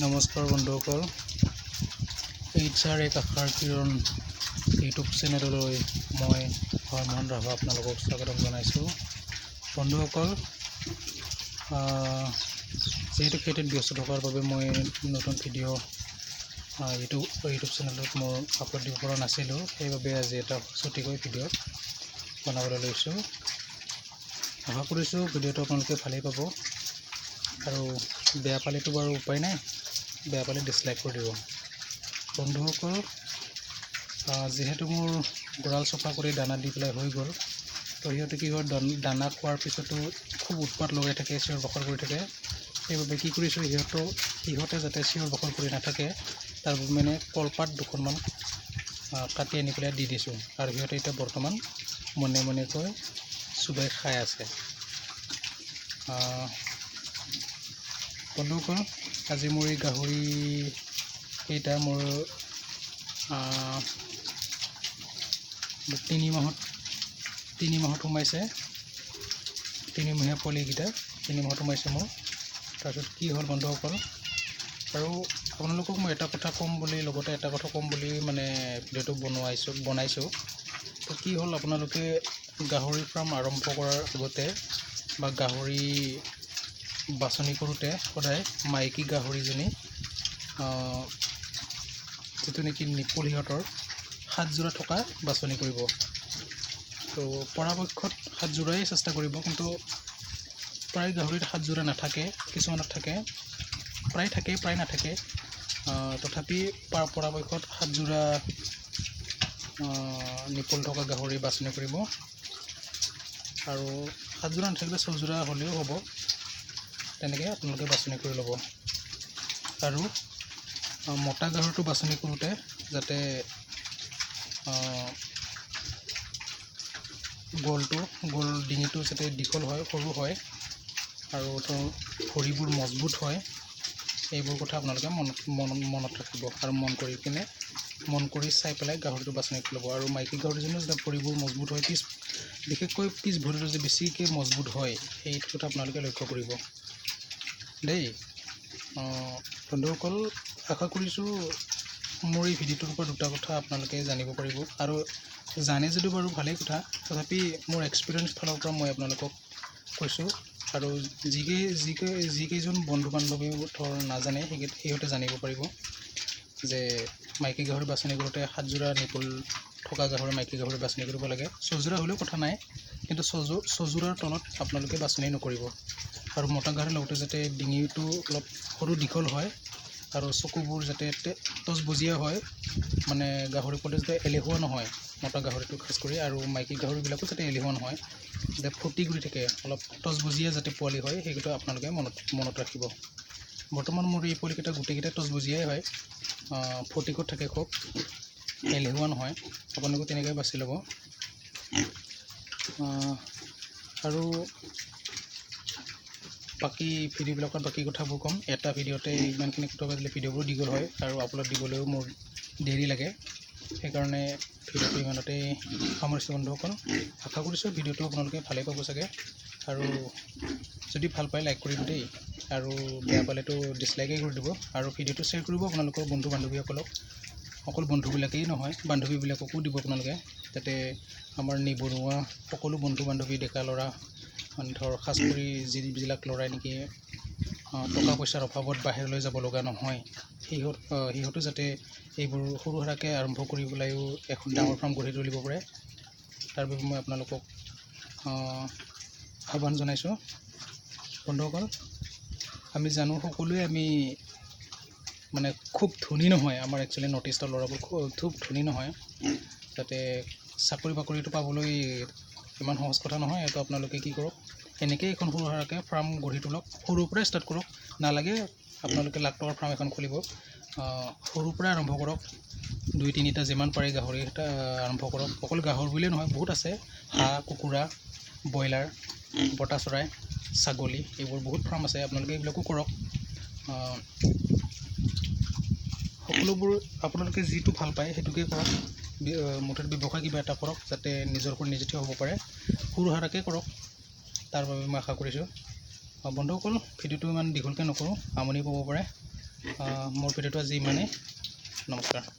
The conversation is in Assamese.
নমস্কাৰ বন্ধুসকল, এইচ আৰ এক আশাৰ কিৰণ ইউটিউব চেনেললৈ মই হৰমোহন ৰাভা আপোনালোকক স্বাগতম জনাইছোঁ। বন্ধুসকল, যিহেতু খেতিত ব্যস্ত থকাৰ বাবে মই নতুন ভিডিঅ' ইউটিউব ইউটিউব চেনেলত মোৰ আপলোড দিব পৰা নাছিলোঁ, সেইবাবে আজি এটা চুটিকৈ ভিডিঅ' বনাবলৈ লৈছোঁ। আশা কৰিছোঁ ভিডিঅ'টো আপোনালোকে ভালেই পাব আৰু বেয়া পালেতো বাৰু উপায় নাই, বেয়া পালে ডিছলাইক কৰি দিব। বন্ধুসকল, যিহেতু মোৰ গঁৰাল চফা কৰি দানা দি পেলাই হৈ গ'ল, তো সিহঁতে কি হয়, দানা খোৱাৰ পিছতো খুব উৎপাত লগাই থাকে, চিঞৰ বাখৰ কৰি থাকে। সেইবাবে কি কৰিছোঁ, সিহঁতে যাতে চিঞৰ বাখৰ কৰি নাথাকে তাৰ বাবে মানে কলপাত দুখনমান কাটি আনি পেলাই দি দিছোঁ আৰু সিহঁতে এতিয়া বৰ্তমান মনে মনেকৈ চোবাই খাই আছে। বন্ধুসকল, আজি মোৰ এই গাহৰি কেইটা মোৰ 3 মাহত সোমাইছে। তিনিমহীয়া পোৱালিকেইটা 3 মাহত সোমাইছে মোৰ। তাৰপিছত কি হ'ল বন্ধুসকল, আৰু আপোনালোকক মই এটা কথা ক'ম বুলি, লগতে এটা কথা ক'ম বুলি মানে ভিডিঅ'টো বনাইছোঁ। তো কি হ'ল, আপোনালোকে গাহৰি ফাৰ্ম আৰম্ভ কৰাৰ আগতে বা গাহৰি বাছনি কৰোঁতে সদায় মাইকী গাহৰিজনী যিটো নেকি নিপুল সিহঁতৰ সাতযোৰা থকা বাছনি কৰিব। তো পৰাপক্ষত সাতযোৰাই চেষ্টা কৰিব, কিন্তু প্ৰায় গাহৰিত সাতযোৰা নাথাকে, কিছুমানত থাকে, প্ৰায় থাকে, প্ৰায় নাথাকে। তথাপি পৰাপক্ষত সাতযোৰা নিপুল থকা গাহৰি বাছনি কৰিব আৰু সাতযোৰা নাথাকিলে ছযোৰা হ'লেও হ'ব, তেনেকৈ আপোনালোকে বাছনি কৰি ল'ব। আৰু মতা গাহৰিটো বাছনি কৰোঁতে যাতে গল ডিঙিটো যাতে দীঘল হয়, সৰু হয় আৰু তেওঁৰ ভৰিবোৰ মজবুত হয়, এইবোৰ কথা আপোনালোকে মনত ৰাখিব আৰু মন কৰি চাই পেলাই গাহৰিটো বাছনি কৰি ল'ব। আৰু মাইকী গাহৰিজনীও যাতে ভৰিবোৰ মজবুত হয়, বিশেষকৈ পিছ ভৰিটো যে বেছিকৈ মজবুত হয়, সেইটো কথা আপোনালোকে লক্ষ্য কৰিব দেই। বন্ধুসকল, আশা কৰিছোঁ মোৰ এই ভিডিঅ'টোৰ পৰা দুটা কথা আপোনালোকে জানিব পাৰিব আৰু জানে যদিও বাৰু ভালেই কথা, তথাপি মোৰ এক্সপিৰিয়েঞ্চ ফালৰ পৰা মই আপোনালোকক কৈছোঁ। আৰু যিকেইজন বন্ধু বান্ধৱী ধৰ নাজানে, সিহঁতে জানিব পাৰিব যে মাইকী গাহৰি বাছনি কৰোঁতে সাতযোৰা নিপুল থকা গাহৰি, মাইকী গাহৰি বাছনি কৰিব লাগে। ছযোৰা হ'লেও কথা নাই, কিন্তু ছযোৰাৰ তলত আপোনালোকে বাছনি নকৰিব। আৰু মতা গাহৰিৰ লগতে যাতে ডিঙিটো অলপ সৰু দীঘল হয় আৰু চকুবোৰ যাতে তজবজীয়া হয়, মানে গাহৰি পোৱালি যাতে এলেহুৱা নহয়, মতা গাহৰিটো খাচ কৰি, আৰু মাইকী গাহৰিবিলাকো যাতে এলেহুৱা নহয়, যাতে ফূৰ্তি কৰি থাকে, অলপ তজবজীয়া যাতে পোৱালি হয়, সেইটো আপোনালোকে মনত ৰাখিব। বৰ্তমান মোৰ এই পোৱালিকেইটা গোটেইকেইটা তজবজীয়াই হয়, ফূৰ্তিকত থাকে, খুব এলেহুৱা নহয়। আপোনালোকে তেনেকৈ বাছি ল'ব। আৰু বাকী ভিডিঅ'বিলাকত বাকী কথাবোৰ ক'ম। এটা ভিডিঅ'তে ইমানখিনি কথা পাতিলে ভিডিঅ'বোৰ দীঘল হয় আৰু আপলোড দিবলৈও মোৰ দেৰি লাগে, সেইকাৰণে ভিডিঅ'টো ইমানতেই সামৰিছোঁ। বন্ধুসকল, আশা কৰিছোঁ ভিডিঅ'টো আপোনালোকে ভালেই পাব চাগে আৰু যদি ভাল পায় লাইক কৰিব দেই আৰু বেয়া পালেতো ডিছলাইকেই কৰি দিব। আৰু ভিডিঅ'টো শ্বেয়াৰ কৰিব আপোনালোকৰ বন্ধু বান্ধৱীসকলক, অকল বন্ধুবিলাকেই নহয়, বান্ধৱীবিলাককো দিব আপোনালোকে, যাতে আমাৰ নিবনুৱা সকলো বন্ধু বান্ধৱী, ডেকা ল'ৰা, মানে ধৰ খাচ কৰি যিবিলাক ল'ৰাই নেকি টকা পইচাৰ অভাৱত বাহিৰলৈ যাব লগা নহয়, সিহঁতো যাতে এইবোৰ সৰু সুৰাকৈ আৰম্ভ কৰি পেলাইও এখন ডাঙৰ ফাৰ্ম গঢ়ি তুলিব পাৰে, তাৰ বাবে মই আপোনালোকক আহ্বান জনাইছোঁ। বন্ধুসকল, আমি জানো সকলোৱে আমি মানে খুব ধনী নহয়, আমাৰ একচুৱেলি নৰ্থ ইষ্টৰ ল'ৰাবোৰ খুব ধনী নহয়, যাতে চাকৰি বাকৰিটো পাবলৈ ইমান সহজ কথা নহয়। এইটো আপোনালোকে কি কৰক, এনেকৈয়ে এখন সৰু সুৰাকৈ ফাৰ্ম গঢ়ি তোলক, সৰুৰ পৰাই ষ্টাৰ্ট কৰক। নালাগে আপোনালোকে লাখ টকাৰ ফাৰ্ম এখন খুলিব, সৰুৰ পৰাই আৰম্ভ কৰক। দুই তিনিটা যিমান পাৰে গাহৰি এটা আৰম্ভ কৰক। অকল গাহৰি বুলিয়ে নহয়, বহুত আছে, হাঁহ, কুকুৰা, ব্ৰইলাৰ, বতা চৰাই, ছাগলী, এইবোৰ বহুত ফাৰ্ম আছে, আপোনালোকে এইবিলাকো কৰক। সকলোবোৰ আপোনালোকে যিটো ভাল পায় সেইটোকে কৰক। মুঠতে ব্যৱসায় কিবা এটা কৰক যাতে নিজৰ ওপৰত নিজে থিয় হ'ব পাৰে, সৰু সুৰাকৈ কৰক, তাৰ বাবে মই আশা কৰিছোঁ। বন্ধুসকল, ভিডিঅ'টো ইমান দীঘলকৈ নকৰোঁ, আমনি পাব পাৰে। মোৰ ভিডিঅ'টো আজি ইমানেই। নমস্কাৰ।